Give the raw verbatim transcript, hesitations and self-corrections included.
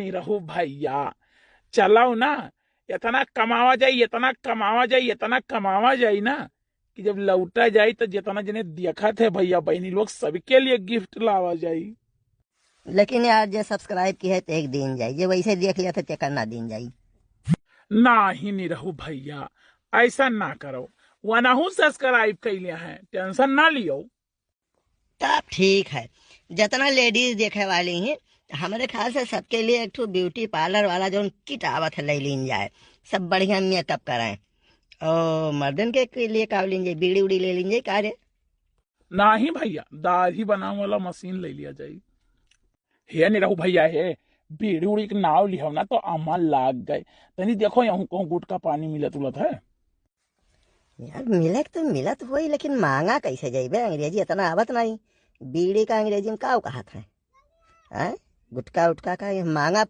निरहू भइया, चलाओ ना, एतना कमावा जाई, एतना कमावा जाई, एतना कमावा जाई ना कि जब लौटा जाई तो जेतना जने देखत है भइया बहिनी लोग, सबके लिए गिफ्ट लावा जाई। लेकिन यार, जे subscribe किहे तेक दीन जाई, जे वैसे देख लिया था तेकर ना दीन जाई। नाही निरहू भइया, ऐसा ना करो, वनहू subscribe कैले हैं, tension ना लियो। तब ठीक है, जितना ladies देखे वाली हैं, हमरे ख्याल से सबके लिए एक ठो beauty parlour वाला जौन kit आवत है, ले लीन जाए, सब बढ़िया makeup कराएं। ओ मर्दन के, के लिए का लीन जाए, बीड़ी उड़ी ले लीन जाए का रे? नाही भइया, दाढ़ी बनावे वाला मशीन ले लिया जाई। हे निरहू भइया, हे बीड़ी उड़ी के नाव लिहो ना तो अम्मा लाग गए। तनी देखो यहूँ कहूँ गुटखा पानी मिलत उलत है। यार, मिले तो मिलत होई, लेकिन मांगा कैसे जइबे? अंग्रेजी इतना आवत नहीं। बीड़ी का अंग्रेजी में का कहत है? हैं? गुटखा उटखा का ये मांगा